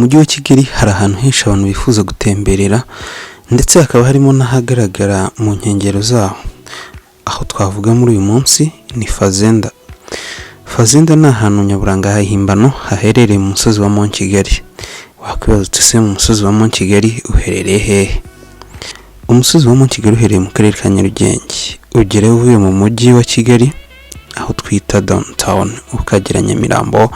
Mujyi wa Kigali hari ahantu henshi abantu bifuza gutemberera, ndetse hakaba harimo n'ahagaragara mu nkengero zaho. Aho twavuga muri uyu munsi ni Fazenda. Fazenda ni ahantu nyaburanga hahimbano haherereye mu musozi wa Mont Kigali. Wakwibaza uti: "Ese mu musozi wa Mont Kigali uherereye hehe?" Umusozi wa Mont Kigali uherereye mu karere ka Nyarugenge. Ugerayo uvuye mu mujyi wa Kigali, aho twita downtown, ukagera Nyamirambo.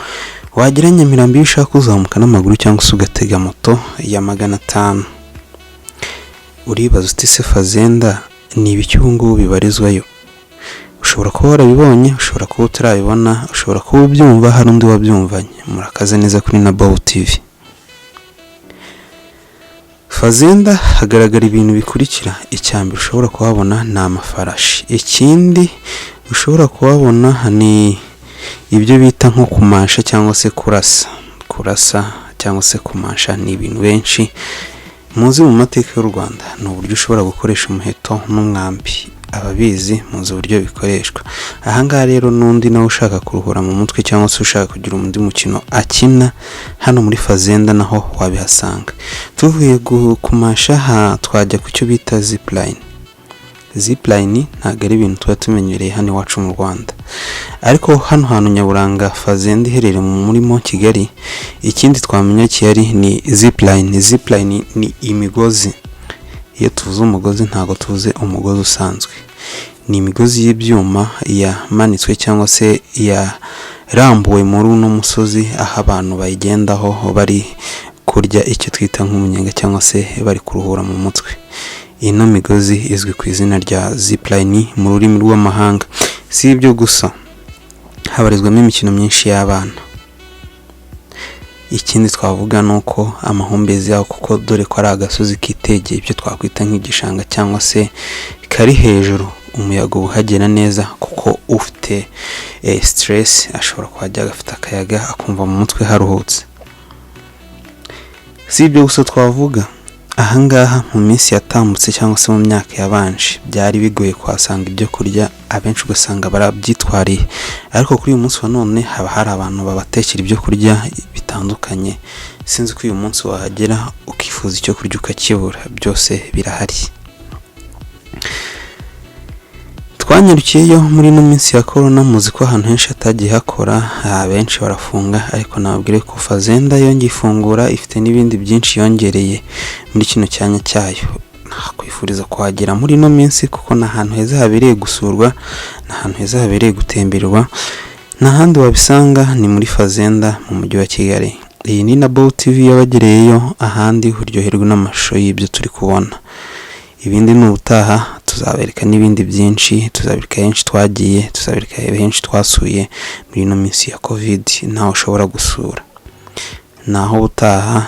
Wagera Nyamirambo, iyo ushaka uzamuka n'amaguru cyangwa se ugatega moto ya 500. Uribaza uti: "Se Fazenda ni ibiki ubu ngubu bibarizwayo?" Ushobora kuba warabibonye, ushobora kuba utarabibona, ushobora kuba ubyumva hari undi wabyumvanye. Murakaze neza kuri Nabowu TV. Fazenda hagaragara ibintu bikurikira: icya mbere ushobora kuhabona ni amafarashi. Ikindi ushobora kuhabona ni ibyo bita nko kumasha cyangwa se kurasa. Kurasa cyangwa se kumasha ni ibintu benshi muzi mu mateka y'u Rwanda. Ni uburyo ushobora gukoresha umuheto n'umwambi. Ababizi muzi uburyo bikoreshwa. Ahangaha rero n'undi nawe ushaka kuruhura mu mutwe cyangwa se ushaka kugira undi mukino akina, hano muri Fazenda naho wabihasanga. Tuvuye kumasha aha, twajya ku cyo bita zipline. Zipline ntabwo ari ibintu tuba tumenyereye hano iwacu mu Rwanda, ariko hano hantu nyaburanga Fazenda iherereye muri Mont Kigali, ikindi twamenya gihari ni zipline. Zipline ni imigozi. Iyo tuvuze umugozi, ntabwo tuvuze umugozi usanzwe. Ni imigozi y'ibyuma yamanitswe cyangwa se yarambuwe muri uno musozi, aho abantu bayigendaho bari kurya icyo twita nk'umunyenga cyangwa se bari kuruhura mu mutwe. Ino migozi izwi ku izina rya zipline mu rurimi rw'amahanga. Si ibyo gusa, habarizwamo imikino myinshi y'abana. Ikindi twavuga ni uko amahumbezi yaho, kuko dore ko ari agasozi kitegeye ibyo twakwita nk'igishanga cyangwa se kari hejuru, umuyaga uba uhagera neza, kuko ufite stress ashobora kuhajya agafata akayaga, akumva mu mutwe haruhutse. Si ibyo gusa twavuga. Ahangaha mu minsi yatambutse cyangwa se mu myaka yabanje, byari bigoye kuhasanga ibyo kurya, abenshi ugasanga barabyitwariye, ariko kuri uyu munsi wa none haba hari abantu babatekera ibyo kurya bitandukanye. Sinzi ko uyu munsi wahagera ukifuza icyo kurya ukakibura, byose birahari. Twanyarukiyeyo muri ino minsi ya korona. Muzi ko ahantu henshi hatagiye hakora, abenshi barafunga, ariko nababwire ko Fazenda yongeye ifungura, ifite n'ibindi byinshi yongereye muri kino cyanya cyayo. Nakwifuriza kuhagera muri ino minsi, kuko ni ahantu heza habereye gusurwa, ni ahantu heza habereye gutembererwa. Nta handi wabisanga, ni muri Fazenda mu mujyi wa Kigali. Iyi ni na TV yabagereyeyo. Ahandi uryoherwa n'amashusho y'ibyo turi kubona. Ibindi ni ubutaha, tuzabereka n'ibindi byinshi, tuzabereka henshi twagiye, tuzabereka henshi twasuye muri ino minsi ya COVID nawe ushobora gusura. Naho ubutaha.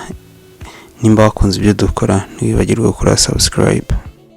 Nimba wakunze ibyo dukora, ntiwibagirwe gukora subscribe.